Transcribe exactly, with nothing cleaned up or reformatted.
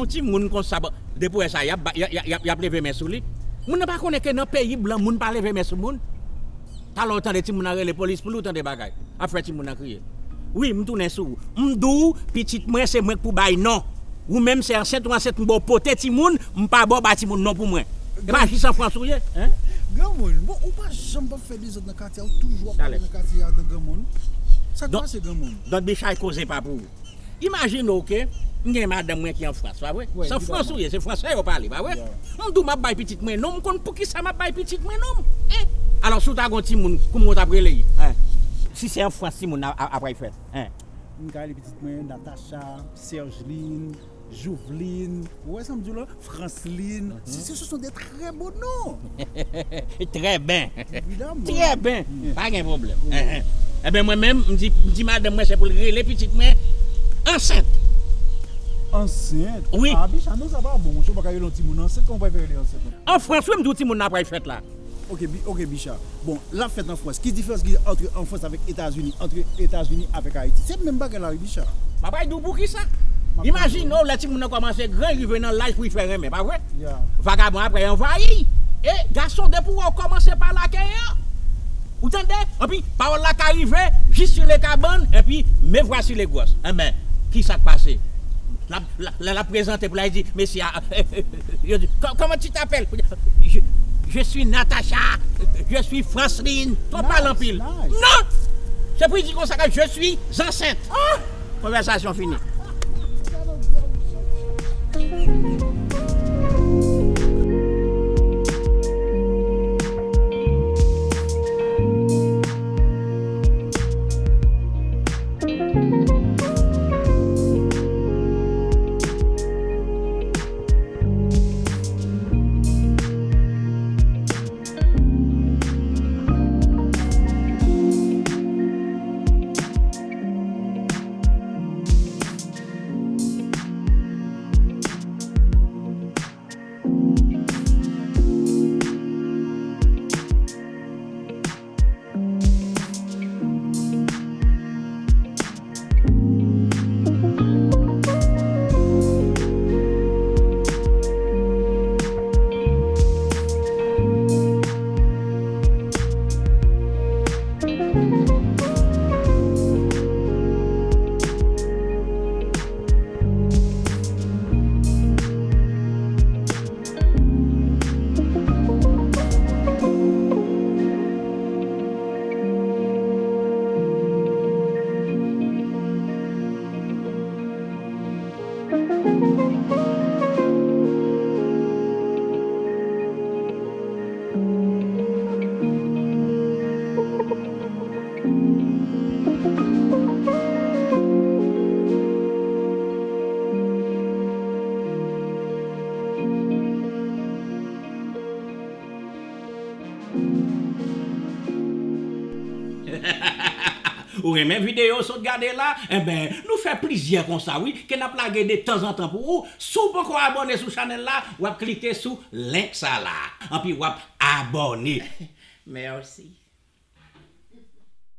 Timoun konsa, bon, depi w wè sa, y ap ba- y a- y a- y ap- y ap leve men sou li. Moun nan pa konnen ke nan peyi blan, moun pa leve men sou moun. Talè w tande timoun nan rele polis pou li, w tande bagay. Ap fè timoun nan kriye. Wi, m tounen sou ou. M di w, pitit mwen, se mwen k pou bay non. Ou menm, se ansent ou ansent, m ba w pote timoun, m pa ba w ba timoun non pou mwen. E pa jis an Frans ou ye, hein? Granmoun, bon, ou pa janm p ap fè dezòd nan katye a, ou toujou ap pale nan katye a nan granmoun. Sa k pase granmoun? Don Bichay, koze pa pou ou. Imajine w ke m gen madanm mwen ki an Frans, pa vre? Se an Frans ou ye, se fransè yo pale, pa vre? M di w m ap bay pitit mwen non, m konn poukisa m ap bay pitit mwen non. Hein? Alò, si w ta gen yon timoun, kouman w t ap rele l? Hein? Si se an Frans timoun nan ap, ap, ap fèt, hein? M ka rele pitit mwen Natacha, Sergeline, Jouvline, ou wè sa m di w la? Franslin, ce, ce sont des très beaux noms. Trè ben. Evidemment. Trè ben. Pa gen pwoblèm. Enben, mwen menm, m di, m di madanm mwen se pou l rele pitit mwen ansent. Ansent? Wi. Ah, Bicha, non, sa pa bon, monchè, ou pa ka rele yon timoun ansent, kòman w pral fè rele ansent? An Frans, wi, m di w timoun nan pral fèt la. Ok, Bi- ok, Bicha. Bon, l ap fèt an Frans. Ki diferans ki gen ant an Frans avèk Etazini, ant Etazini avèk Ayiti? Se menm bagay la, wi, Bicha. M ap bay di w poukisa. Imajine w, lè timoun nan kòmanse gran, rive nan laj pou l fè renmen, pa vre? Vagabon apre anvayi. E gason, depi w wè w kòmanse pale ak yo, ou tande? Anpi, pawòl la ka rive jis sou le kabann, epi me vwasi le gwòs. Enben, kisa k pase? L ap, l ap, lè l ap prezante pou la, li di, mesye a, yo di, "Kò- kòman tu t'appelles?" Je, je suis Natacha, je suis Franceline. Twò pale anpil. Non! Se pou li di konsa ke je suis enceinte. Konvèsasyon fini. Ou renmen videyo w sot gade la? Enben, nou fè plizyè konsa wi, ke n ap lage de tanzantan pou ou. Si w poko abòne sou chanèl la, w ap klike sou link sa la. Anpi w ap abòne. Mèsi.